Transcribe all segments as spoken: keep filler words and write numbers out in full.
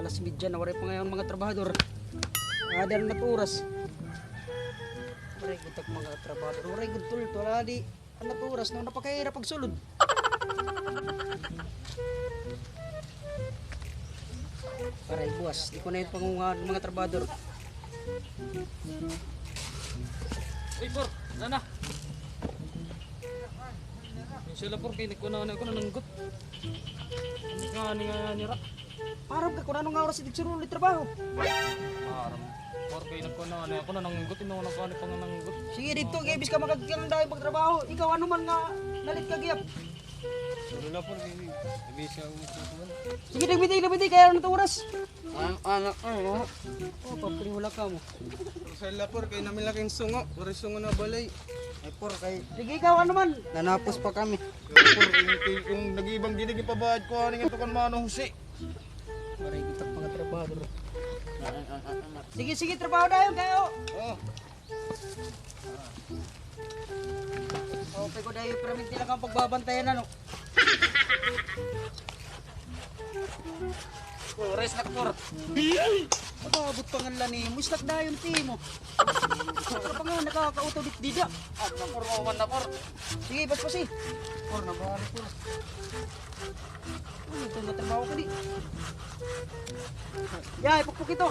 Alas medya na, waray pa ngay-an mga trabahador. Ada na it oras. Waray gud it mga trabahador. Waray gud tultol, adi. Ano it oras, no? Napakahirap pagsulod. Waray buwas. Di ko na it pangunguhaan mga trabahador. Uy, Por, nana. Inshallah, Por, kay nagkuha na ako, nananggot. Nga, nga, nga, nira. Maaram ka kun ano nga oras it igsurulod it trabaho? Maaram. Por kay nagkuan na, ano, ako nananggot, ino, nagkuan, panananggot. Sige, didto, kay bis ka makagkiang dahil pagtrabaho. Ikaw, ano man nga, nalit ka gihap. Wala na, Por, kay, busy ako, gusto ko man. Sige, nagbitay, nagbitay, kay ano it oras? Ang anak, ano? O, papriwala ka mo. Rosella, Por, kay namilaking sungo. Waray sungo na balay. Ay, Por, kay... Sige, ikaw, ano man? Nanapos pa kami. Por, kay, kay, kung nag-iibang ginig, ipabayad ko, ano nga ito kan Mano Jose? Waray gud it mga trabahador. Sige, sige, trabaho dayon kayo. O. O, pwede ko dayon, pero minti lang ang pagbabantayan, ano? Por, snack, Por. Mag-abot pa nga la nimo, snack dayon, timo. Ano pa nga, nakakauto dit dida. Ah, Por, man na, Por. Sige, paspasi. Por, nabalik, Por. Ano ito, matrabaho ka di? Ya, ipukpok ito.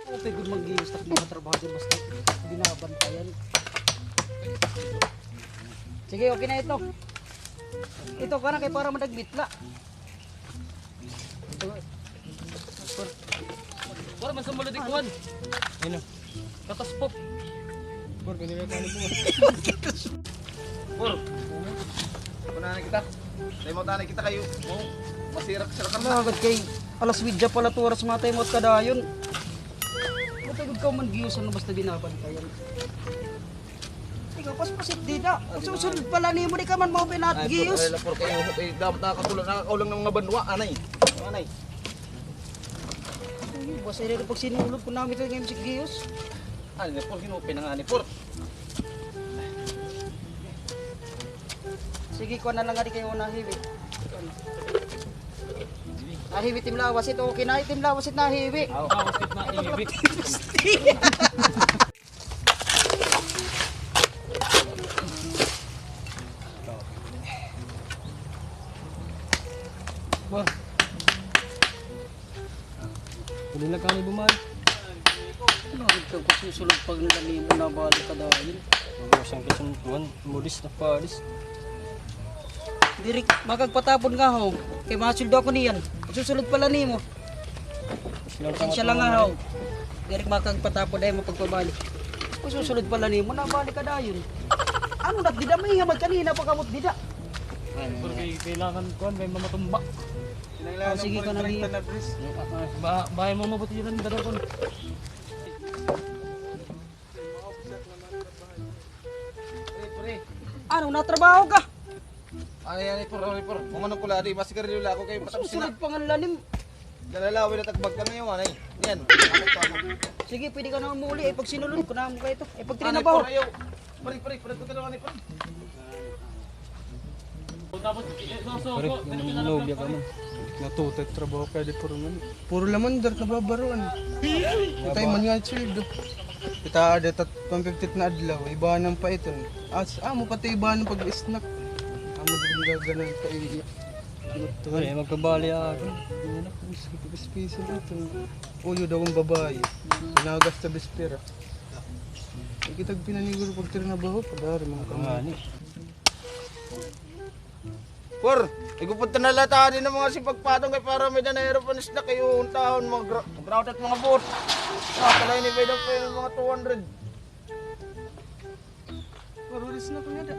Okay, good, mag-iistak mga trabaho dyan, basta binabantayan. Sige, okay na ito. Ito, kana kay para madagmit la. Por, man sa mulod ikuan. Ano? Kataspok. Por, pinili ko ano po. Por. Kunahan kita. Tayo mo tanay kita kayo. O, masirak-sirak ka na. Agad kay alas widya pala it oras, matay mo at kadayon. Matay gud ka man giyos, ano basta binabantayan. Ikaw, paspasit dida. Pagsusunod pala nimo, di ka man mao pinat giyos. Ay, Por, kayo, eh, dapat nakakatulog, nakakaulang ng mga banwa, anay. Anay. Ay, basta rin pag sinulog ko namin ito ngayon si giyos. Ano na, Por, hinupin na nga ni Por. Sige, kuha na lang nga di kayo nahiwi. Nahiwi, timlawas ito, okay na, timlawas ito, nahiwi. Aw, aw, skip na, nahiwi. Por. Pwede lang kami bumalik. Ano, ikaw, kung susulod pag nila nimo na balik ka dahil. Ang siyang kasuntuan, modis na palis. Diri makagpatapon nga ho. Kay masuldo ako niyan. Susulod pala nimo. Pasensya lang nga ho. Diri makagpatapon dahil mapagpabalik. Kung susulod pala nimo, nabalik ka dayon. Ano na, dida may hamad kanina pagkamot dida. Ay, Por, kay kailangan ko, may mamatumba. O, sige, ko na niyo. Ba, bahay mo mabuti rin, dada ko. Ano, natrabaho ka? Ay, ay, Por, ay, Por. Mamanong ko la, di, masigarilyo la ako kay patapos na. Susunod pa nga lalim. Dalalawi na tagbag ka ngayon, ay. Yan. Sige, pwede ka na umuli. Ay, pag sinulod ko na mo kayo ito. Ay, pag trinabaho. Ay, Por, ayaw. Pare, pare, pare, pare, pare, pare. Pare, nobya ka man. Natutay trabaho kaya di puro man. Puro laman, dart nababaroan. Patay man nga sweldo. Kita ada tat pang fifty na adlaw, ibanan pa iton. As, amo pati ibanan pag-snack. Amo din gaganan pa iya. Pare, magkabali ako. Ano, piso ito. Uyo daw ang babae. Pinagas sa bispera. Ay, kitag pinaniguro pag trinabaho, padari mga kami. Por, igupod ta na la ta din an mga sipagpatong kay para may danay aeroplanes na kayo ang taon, mag-, mag-route at mga boat. Ah, talay ni Beda pa yung mga two hundred. Por, ulis na ko na da.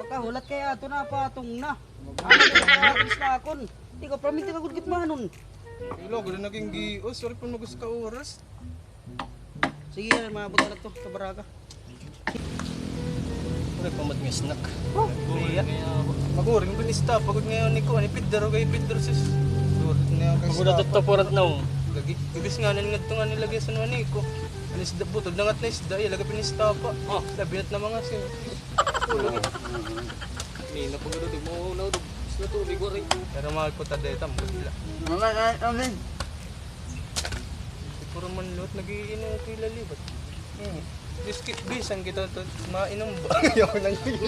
Pagkahulat kay ato na, patong na. Ano na, ulis na akon. Ikaw, permit ka gud gitmanon. Ilo, gud na naging gi-, oh, sorry po, magus ka oras. Sige, maabot na to, sa Baraga. Ano pa mat nga snack? Oh, iya. Maguring binista, pagod ngayon ni ko, ani Pedro kay Pedro sis. Pagod na to, tapurat na, oh. Lagi, gabis nga nan ngadto nga nilagay sa nani ko. Anis da, butod na ngat na isda, iya, lagi pinista pa. Oh. Labinat na mga sin. Oh, lagi. Nina, pagod na, di mo, no, Natubig, waray. Pero mahal po ta dito, ang butla. Mga ay, amin. Siguro man lot, nag-iinom ko yung lalibat. Hmm. Biskit, bisan kita to, mainom ba? Ayaw ko lang yun.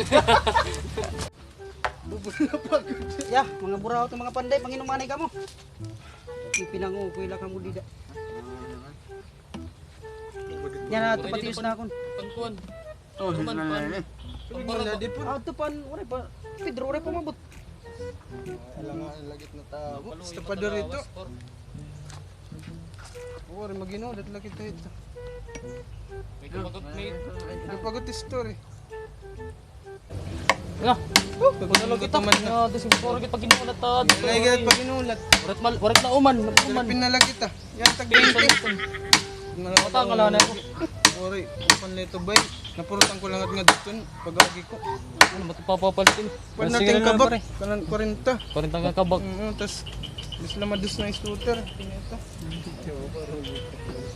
Bubula pa. Ya, mga buraot nga mga panday, panginumanay kamo. Ipinangukuy la kamo dida. Yana, ato patios na akon. Pankuan. Oh, pan, pan. Wala di pa. Ah, ato pan, waray pa. Pedro, waray pa umabot. Alangan, lagit na tao. Basta pa dito. Waray, maghinulat la kita ito. May kapagot, may kapagot story. Ala. Pagdalo kita. Pagdalo kita. Paghinulat, ah, dito. Ay, kaya paghinulat. Waray mal-, waray na uman, uman. Pinala kita. Yan, tag twenty. Mata, ngala na ako. Waray, upan na ito, bay. Napurutan ko lang at nga dito, pag-agi ko. Ano, matapapapalitin. Pwede natin kabak. Kanan kwarenta. Kwarenta nga kabak. Oo, tas, mas lamados na yung scooter. Pinita.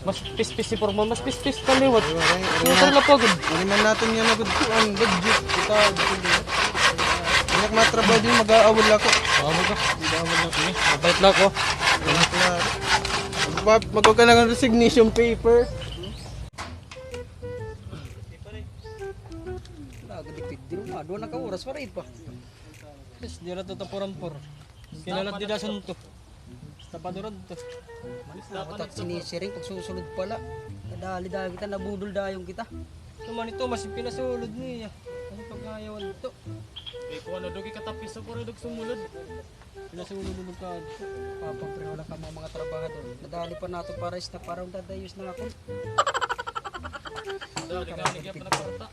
Mas pispis si Forman, mas pispis ka liwat. Ay, ay, ay. Motor na pa gud. Ano man natin yan, agad ko, ang budget. Kita, budget. Anak, matrabaho din, mag-aawal ako. Mag-aawal ka? Mag-aawal ako, eh. Mabait na ako. Anak na. Mag-, mag-, ka ng resignation paper. Wala, agad ipid. Di naman, duha na ka oras, waray pa. Yes, di ra to tapuran por. Kinalat di dason to. Tapaduran to. Ako tak sinisiring pagsusulod pala. Kadali dahil kita, nabudol dayon kita. Naman ito, mas pinasulod niya. Ano pagkayawan ito? May kuha na dugi katapis sa puro dug sumulod. Pinasulod mo ka. Papa, pre, wala ka mga, mga trabahador. Nadali pa nato para isna, para ang dadayos na ako. Dali ka, ligyan pa na kwarta.